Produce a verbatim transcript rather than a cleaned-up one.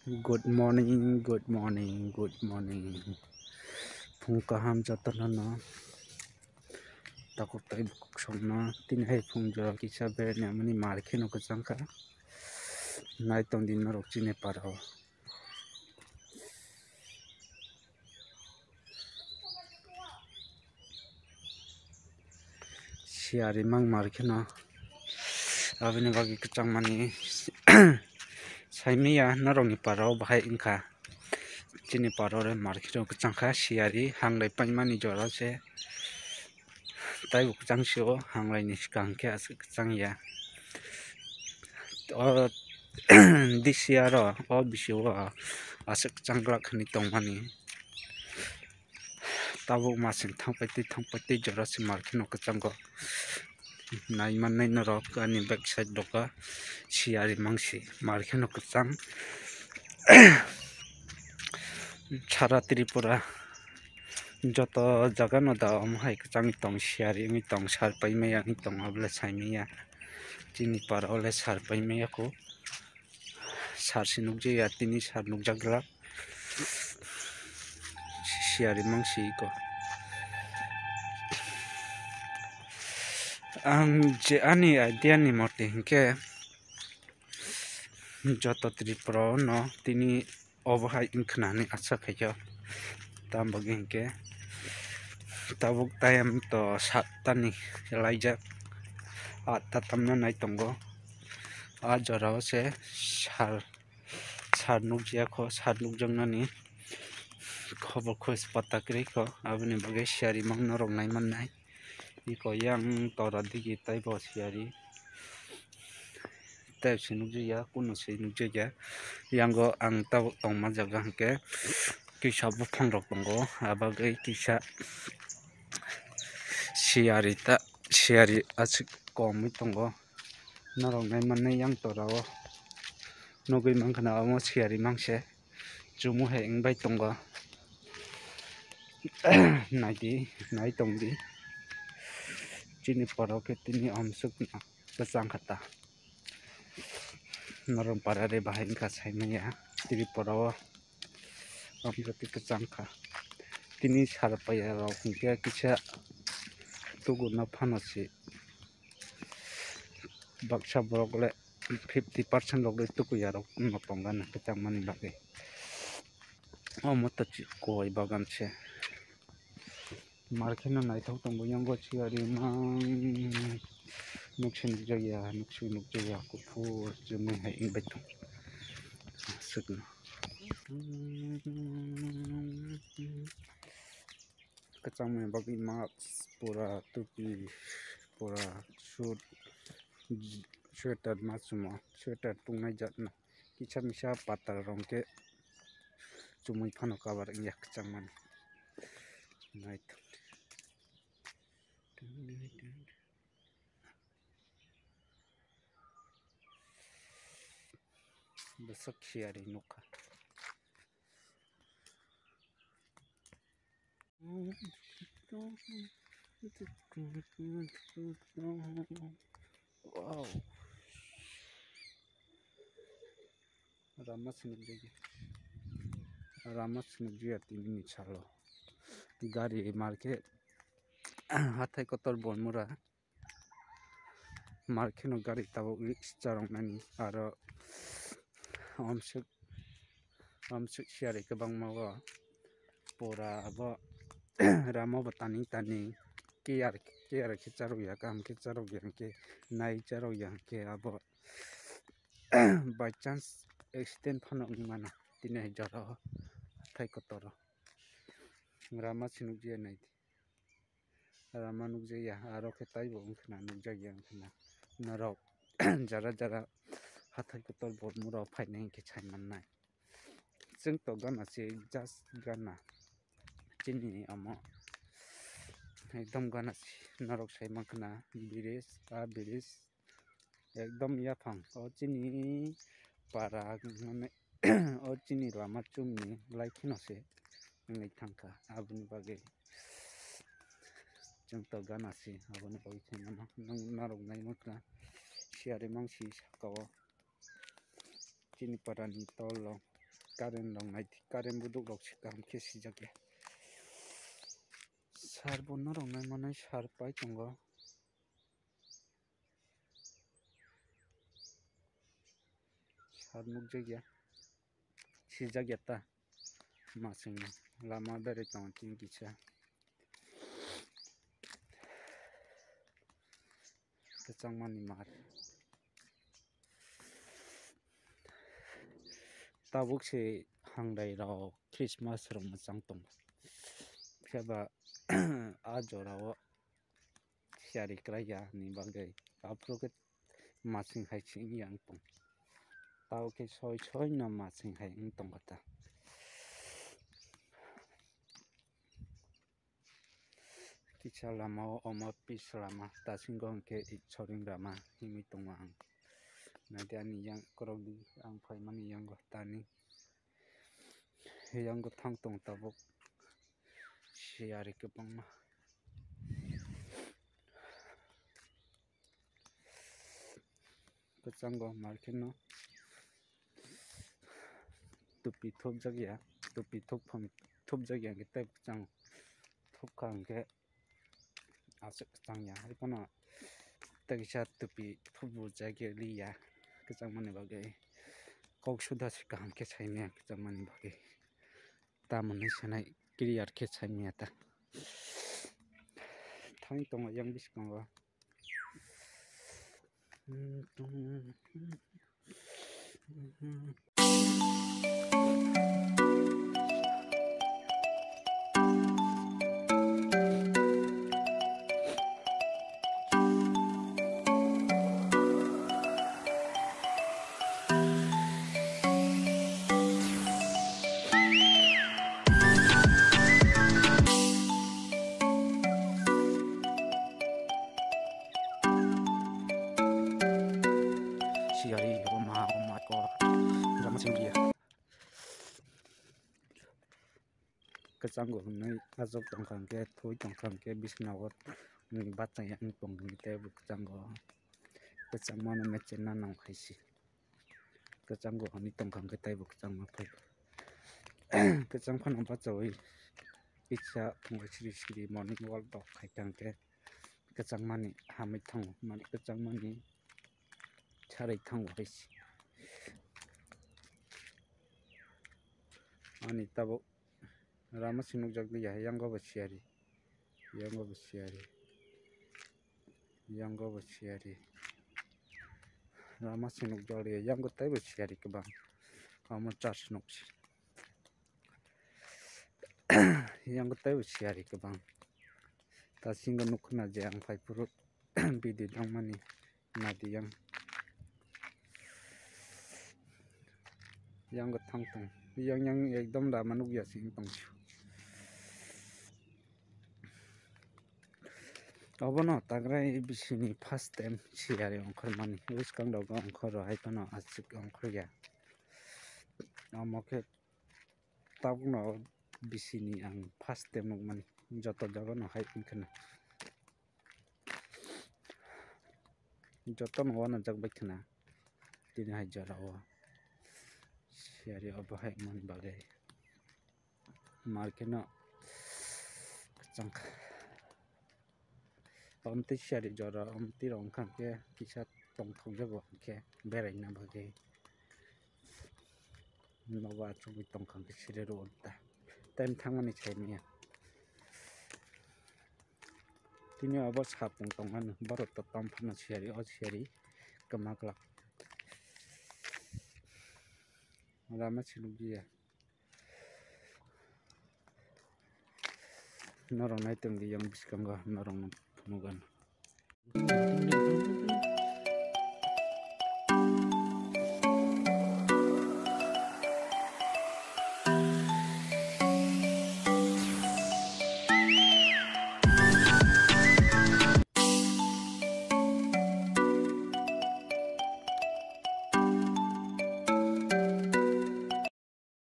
Good morning, good morning, good morning. Phung kaham jotono no. Takhuk tai bukhuk songno tini hai phung jora kisa berani amani mar kheno kwchang kha. Nai tong di norok chini parao. Siyari mang mar kheno aboni bagwi kwchangmani saimaya norokni parao bahai wngkha. Chini parao re mar kheno kwchang kha siyari hanglai paimani jora se. Taibo kwchang sio, hanglaini swkang khe aswk kwchang ya. O D C R o, o bisio aswk kwchang glak hinwi tongmani. Tabuk masing thangpai twi, thangpai twi jora se mar kheno kwchango. Nai mannai norok ani back side doka siyari mangsi mar kheno kwchang. Sara Tripura joto jaga no da omo hai kwchangwi tong, siyari wngwi tong, sar paimaya wngwi tong, abole saimaya. Chini para ole sar paimaya kho, sar se nukjaya, tini sar nukjak glak. Siyari mangsi iko. Ang je ani idea ni mote hinkhe joto Tripura o no tini obo hai wngkha hinwi asa khaikha. Tamo bagwi hinkhe tabuk time to satta ni laijak, atta tamna nai tongo. A jora o se sar, sar nukjaya kho, sar nukjaknani khobor kho se patta kwrwi kho, aboni bagwi siyari mang norok nai mannai. Iko yang tora digi taibo siyari. Tei se nukjakya, kuno se nukjakya. Yango ang tabuk tongma jaga hinkhe kisa buphang rok tongo, abagwi kisa siyari ta, siyari aswk komwi tongo. Norok nai mannai yang tora o nugwi mankha na omo siyari mangse. Chumu hai wngbai tongo. Naidi, nai tongdi. Chini poro khe tini omswk no kwchang kha ta. Norok para re bahai wngkha saimanya Tripura o. Omswk khe kwchang kha. Tini sar paiya rok hinkhe kisa tugu no phano se. Baksa borok le fifty percent rok le tukuya rok no tongo na kwchangmani bagwi. Omo to chi-, koi bagan se. Mar kheno naithok tongo, yango siyari mang nukse nukjakya, nukse nukjakya, kuphur chumui hai wngbai tongo. Aswkno. Kwchangmani bagwi mask, pura tupi, pura suit, sweater ma chumo, sweater tungnai jat no kisa misa patar rong khe chumui phano cover wngya kwchangmani. Naithok. Bwswk siyari nukha. Wow. Rama sinukjagya. Rama sinukjagya tini ni salo. Gari market. Hathai kotor Bonmura. Mar kheno gari tabuk risk charoknani aro omswk, omswk siyari kwbangma o pura abo rama bo taning taning care, care khe charokya, kaham khe charokya hinkhe nai charokya hinkhe abo by chance accident phano wngwi mano tini hai jora o hathai kotor o rama sinukjagya naidi. Rama nukjakya, aro khe taibo wngkhana nukjakya wngkhana. Norok jara jara hathai kotor Bonmura o phainai hinkhe sai mannai. Chwng to gana se just gana. Chini omo ekdom gana se norok sai mankhana bridge, a bridge. Ekdom yaphang o chini para mane o chini lama chumni lai kheno se wngwi thangkha, aboni bagwi chwng to gana se aboni bagwi khe mano. Nwng norok nai mankha siyari mangsi saka o chini para ni tolo Current rok nai di, current buduk rok se kaham khe sijak ya. Sar bo norok nai manai sar pai tongo. Sar nukjak ya, sijak ya ta. Masing lama berai tongo tin kisa. Kwchangmani mar. Tabuk se hangrai rok Christmas rok mwchang tongo. Phiya ba a jora o siyari kwlai ya ni bagwi. Aphuru khe masing hai se wng ya wng tong. Tabuk khe soi soi no masing hai wng tong kha ta. Kisa lama o omo pis lama, tasingo hwnkhe soring lama himwi tongo ang. Naidi ani yang korokdi ang phaimani yango tani, yango thang tongo tabuk siyari kwbangma. Kwchango market no tupi thopjak ya, tupi thopphang thopjak ya, hwnkhe tei kwchang thopkha hwnkhe aswk kwchang ya, hai phano tei kisa tupi thopbujak ya li ya, kwchangmani bagwi kok suda se kaham khe saimanya kwchangmani bagwi. Tamoni sanai clear khe saimanya ta. Thang tongo yang biskango. Siyari, oh my, oh my God. Drama sing dia. Kwchango hwnwi ajok tongkha hwnkhe, thwi tongkha hwnkhe, bisna o bachai ya wng tong hwnkhe tei bo kwchango, kwchangmano mechena nang khai se. Kwchango hwnwi tongkha hwnkhe tei bo kwchangma phai. Kwchang phano bachaui kisa phungo siri siri morning walk rok khai kha hwnkhe kwchangmani hamwi thango, mani kwchangmani sarai thango hai se. Ani tabuk rama se nukjak liya, yango bo siyari, yango bo siyari, yango bo siyari. Rama se nukjak liya, yango tei bo siyari kwbang. Omo church nuk se. Yango tei bo siyari kwbang. Tasingo nukho na je ang phai phuru video nangmani nadi yang. Yango thang tong. Yang yang ekdom rama nukya se wng tong. Obono tangrai bisini first time siyari ongkhormani. Bwskang rogo ongkhoro hai phano aswk ongkhorya. Omo khe tabukno bisini ang first time nukmani. Joto jagano hai wngkhana. Jotono uanajak bai khana. Tini hai jora o siyari obo hai wngmani bagwi. Market no kwchang kha. Omtwi siyari jora, omtwi rok wngkha hwnkhe kisa tongthokjago hwnkhe beraina bagwi. Nogo achugwi tongkha hwnkhe siri rwo ta. Time thangmani saimanya. Tini obo sapung tongmani, borok to tom phano siyari, o siyari kwma glak. Rama sinukya. Norok nai tongdi yang bwskango norokno phunukgano.